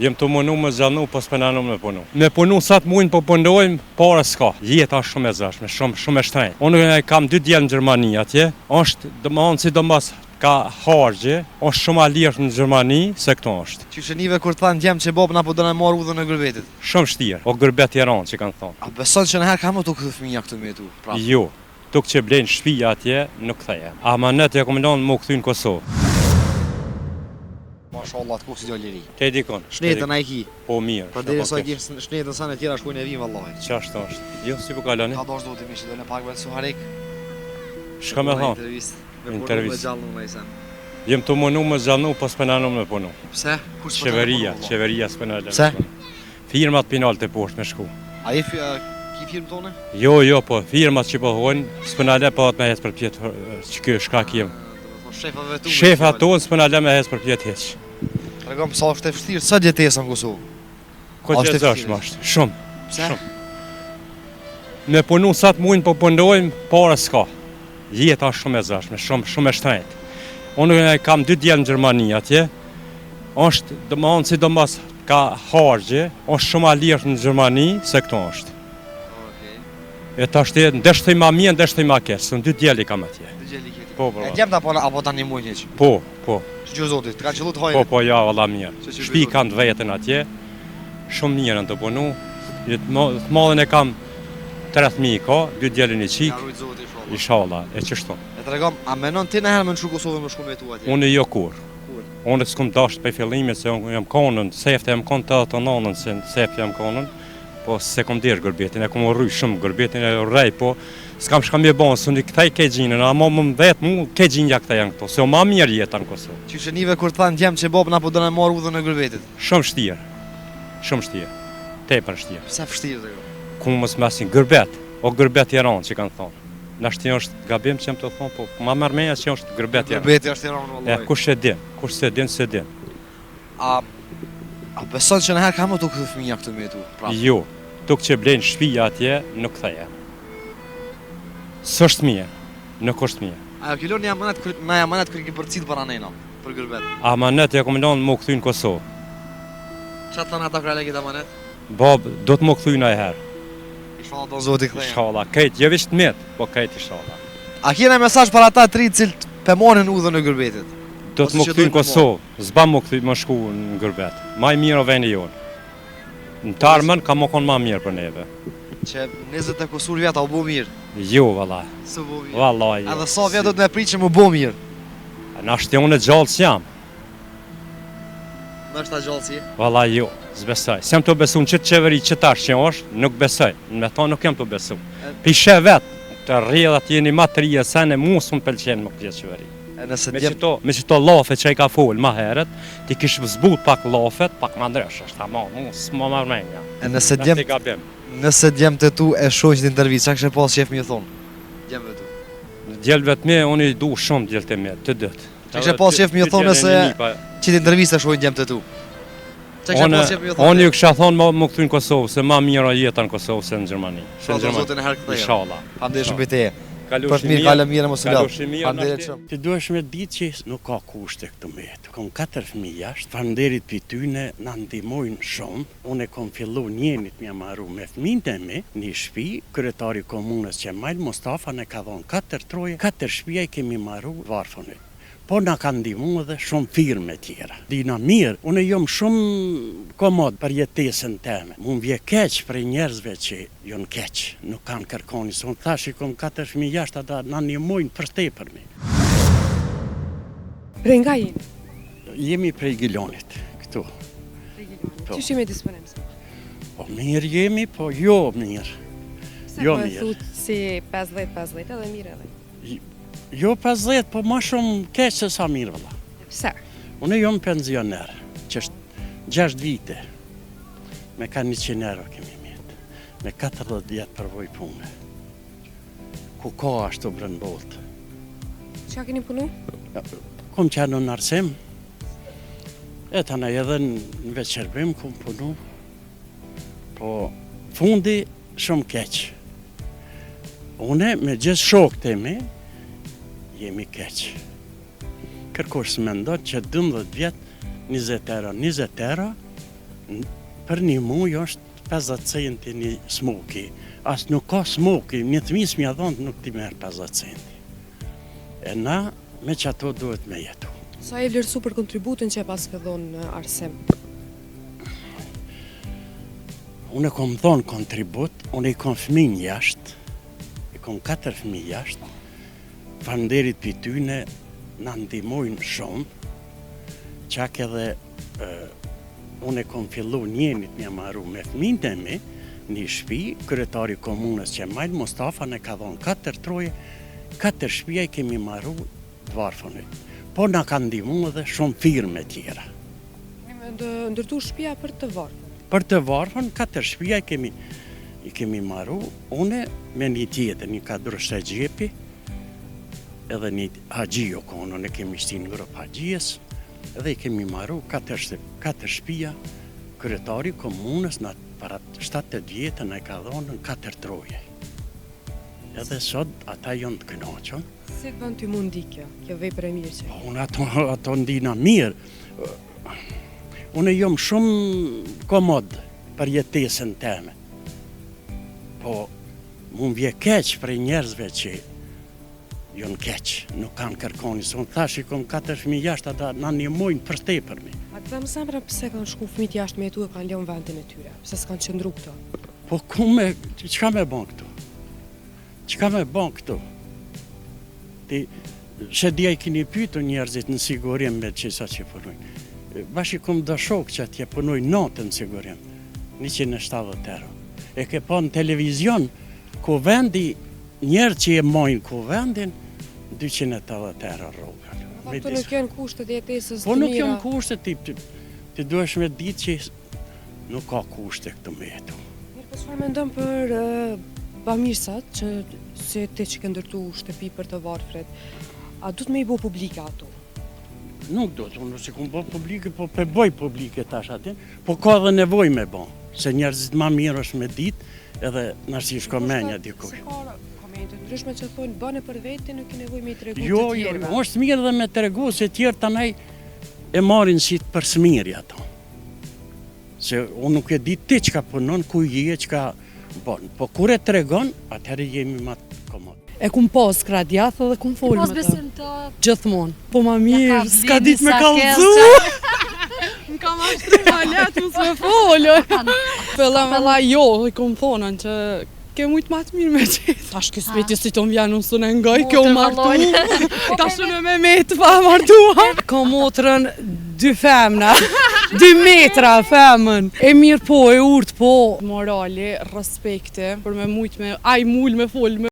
Jem tu munu me gjallnu, po s'po na lon me punu. Me punu sa të mujmë po punojmë, pare s'ka. Jeta është shumë e zorshme, shumë, shumë e shtrenjtë. Unë kam dy djem në Gjermani atje, është, domethënë sidomos ka harxhi, është shumë ma lirë në Gjermani se këtu është. Qysh e nive kur të thanë djemt që babë na po do na marrë udhën e gurbetit? Shumë shtirë, o gurbet i ranë që kanë thonë. A beson që naherë ka me t'u kthy fëmija këtu me jetu prapë? Jo, Tuk që blejnë shpi atje nuk kthehen. Amanet ja kom lënë m'u kthy në Kosovë. Mashallah të koftë si djalë i ri. Te dikon. Shnetën a e ki? Po mirë. Përderisa e ki shnetën sene tjera shkojnë e vijnë vallahi. Qashtu është. Jo si po kaloni? Ka dashtë Zoti mi që dolëm pak vetë suharik. Çka me thonë? Intervistë. Me punu me gjallnu naj sen. Jem tu munu me gjallnu po s'po na lon me punu. Pse? Kush s'po të lon me punu? Qeveria, qeveria s'po na lon. Pse? Firmat p'i nal teposhtë me shku. A je ki firmë tone? Jo, jo, po firmat që po hojnë, s'po na le po me hec përpjetë që kjo shka kem. Shefave tu. Shefat tonë s'po na le me hec përpjetë hiç. Tregom sa është e vështirë sot jetesa në Kosovë. Ko që e zëshme është, shumë. Pse? Shumë. Me punu sa të mujmë po punojmë, pare s'ka. Jeta është shumë e zorshme, shumë, shumë e shtrenjtë. Unë kam dy djem në Gjermani atje, është, domethënë, sidomos ka harxhi, është shumë ma lirë në Gjermani se këtu është. E tash ti ndoshta ma mirë, ndoshta ma keq, se dy djem i kam atje. Dy djem i ke ti? Po, po. E djemtë apo, apo ta ndihmojnë hiç? Po, po. Shyqyr Zotit, të kanë qëllu të hajrit? Po, po, ja, valla mirë. Shpi kanë të vetën atje, shumë mirë janë tu punu. Të madhin e kam tre fëmijë ka, dy djem e një çikë. Ja rujt Zoti, ishalla. Ishalla, e qështu. E tregom, a menon ti naherë me lëshu Kosovën me shku me jetu atje? Unë jo kurrë. Kurrë? Unë s'kum dasht prej fillimit se unë jam konën, sefte jam konë 89-ën, se sefte jam konën, po s'e kom dashtë gurbetin, e kom urry shumë gurbetin e urrej, po s'kam shka me bo, se unë i kthej ke gjinën, ama më më vet mu, ke gjinja këta janë këto, se o ma mirë jeta në Kosovë. Qysh e nive kur të thanë djemt që babë na po do na marrë udhën e gurbetit? Shumë shtirë, shumë shtirë, tepër shtirë. Pse vështirë të Ku mos mesin gurbet, o gurbet i ranë që kanë thonë. Nashti është gabim që jam tu thonë, po ma merr menja që është gurbet i ranë. Gurbeti është i ranë, vallahi. E, kush e din, kush s'e din, s'e din. A, a beson që naherë ka me t'u kthy fëmija këtu me jetu? Prapë? Jo, tuk që blejnë shpi atje, nuk kthehen. S'është mirë, nuk është mirë. A ja ke lënë një amanet, naj amanet kur i ke përcjell para nena, për gurbet? Amanet ja kom lënë m'u kthy në Kosovë. Ça të thanë ata kur ja le këtë amanet? Babë, do të m'u kthy najherë. Ishalla don Zoti kthehen. Ishalla, krejt, jo veç të met, po krejt ishalla. A ke naj mesazh për ata të rinj të cilët pe marrin udhën e gurbetit? Do të m'u kthy në Kosovë, s'ban m'u kthy, me shku në gurbet. Ma i mirë o veni jonë. Në të ardhmen ka me konë ma mirë për neve. Që 20 e kusur vjet a u bo mirë? Jo, valla. S'u bo mirë. Valla, jo. Edhe sa vjet do të me prit që m'u bo mirë? Nashti unë gjallë s'jam. Ndoshta gjallë s'je? Valla jo, s'besoj. S'jam tu besu në qëtë qeveri që tash që është, nuk besoj. Me thonë nuk jam tu besu. P'i sheh vetë, të rrjedhat jeni ma të rije, se në mu s'më pëlqen më kjo qeveri. E nëse me qëto, me qëto llafe që i ka fol ma herët, t'i kish zbut pak llafet, pak ma ndryshe, është ama, mu s'ma merr menja. E nëse djem, nëse djemtë e tu e shohin qët intervistë, ça kishe pas qef me ju thonë? Djemve tu. Djelve të mi, unë i du shumë djeltë e mi, të dytë. Ça kishe pas qef me ju thonë nëse qët intervistë e shohin djemtë e tu? Ça kishe pas qef me ju thonë? Unë ju kisha thonë m'u kthy në Kosovë, se ma mirë o jeta në Kosovë se në Gjermani. Se në Gjermani. Zotin e herë kthehen. Inshallah. Faleminderit shumë për te. Për të mirë, kalo mirë, mos u lodh. Faleminderit shumë. Ti duhesh me ditë që nuk ka kushte këtu me jetu. Kom katër fëmijë jashtë, faleminderit pi tyne, na ndihmojnë shumë. Unë e kom fillu njenit m'ja maru me fëmijët e mi, ni shpi, kryetari i komunës Qemajl Mustafa na ka dhonë katër troje, katër shpia i kemi maru varfunit. Po na kanë ndihmu edhe shumë firme tjera. Dina mirë, unë jom shumë komod për jetesën teme. Mu m'vje keq prej njerëzve që jon keq, nuk kanë kërkoni, se unë thash i kom katër fëmijë jashtë ata na ndihmojnë për tepërmi. Prej nga jeni? Jemi prej Gilanit, këtu. Prej Gilanit. Po. Qysh jemi disponim sot? Po mirë jemi, po jo mirë. Pse jo po e thut si 50-50 edhe mirë edhe? Jo 50, po ma shumë keq se sa mirë, vëlla. Pse? Unë jom pensioner, që është 6 vite, me ka 100 euro kemi met, me 40 vjet përvojë pune. Ku ka ashtu bre në botë. Çka keni punu? Kom qenë në arsim, e tani edhe në vetëshërbim kom punu, po fundi shumë keq. Une me gjithë shokët e mi, jemi keq. Kërkush s'mendon që 12 vjet, 20 euro, 20 euro, Për një muj është 50 centi një smoki. As nuk ka smoki, një të m'ja dhonë nuk t'i merr 50 centi. E na, me qato duhet me jetu. Sa je vlerësu për kontributin që e paske dhonë në arsim? Unë e kom dhonë kontribut, unë i kom fëmin jashtë, i kom katër fëmi jashtë, Faleminderit pi tyne, na ndihmojnë shumë, çak edhe unë e kom fillu njenit m'ja maru me fëmijët e mi, një shpi, kryetari i komunës Qemajl Mustafa na ka dhonë katër troje, katër shpia i kemi maru të varfënit. Po na ka ndihmu edhe shumë firme tjera. Ndërtu shpia për të varfën? Për të varfën, katër shpia i kemi, i kemi maru, une me një tjetër, një Kadrush Rexhepi, edhe një Haxhi o konë, ne kemi shti në grup Haxhijes, edhe i kemi maru katër, katër shpia, kryetari komunës në para 7-8 vjetë na i ka dhonë në katër troje. Edhe sot ata janë të kënaqur. Si të bën ty mu ndi kjo, kjo vepër e mirë që? Po, unë ato, ato ndina mirë. Unë jam shumë komod për jetesën teme. Po, mu më vje keq prej njerëzve që janë keq, nuk kanë kërkoni. Se unë thash i kom katër fëmijë jashtë, ata na ndihmojnë për tepërmi. A të them zemra pse kanë shku fëmijët jashtë me jetu e kanë lënë vendin e tyre? Pse s'kanë qëndru këtu? Po ku me, çka me bon këtu? Çka me bon këtu? Ti, s'e di a i kini pytu njerëzit në sigurim me qisa që punojnë. Bash i kom do shokë që atje punojnë natën në sigurim, 170 euro. E ke pa në televizion, kuvendi, njerëz që e majnë kuvendin, 280 euro rrogën. Po këtu nuk janë kushtet e jetesës po të mira. Po nuk janë kushtet, ti, ti, ti duhesh me ditë që Nuk ka kushte këtu me jetu. Mirë, po çfarë mendon për bamirësat që si ti që ke ndërtu shtëpi për të varfrit, a duhet me i bo publike ato? Nuk do të, unë s'i kom bo publike, po pe boj publike tash aty, po ka edhe nevojë me bo, se njerëzit ma mirë është me ditë, edhe nashta i shkon menja dikuj. Se ka komente ndryshme që thonë, bëne për vete, nuk ke nevojë me i tregu jo, të tjerëve. Jo, jo, është mirë dhe me tregu, se tjerë tanej e marrin si të përsmiri ato. Se unë nuk e di ti çka punon, ku je, çka bon. Po kur e tregon, atëherë jemi ma komod. E kum pas krah djathtë edhe kum fol me të. të. Gjithmonë. Po ma mirë, s'ka dit me kallzu. Më ka mashtru ma letë mos me folë. Fillon valla jo, i kum thonën që Ke mujt ma të mirë me gjetë. Tash kismeti si të më vjen unë s'un e ngoj, kjo u martu. Tash unë me metë pa martua. Ka motrën dy femna, dy metra femën. E mirë po, e urtë po. Morali, respekti, për me mujt me, aj mul me fol me.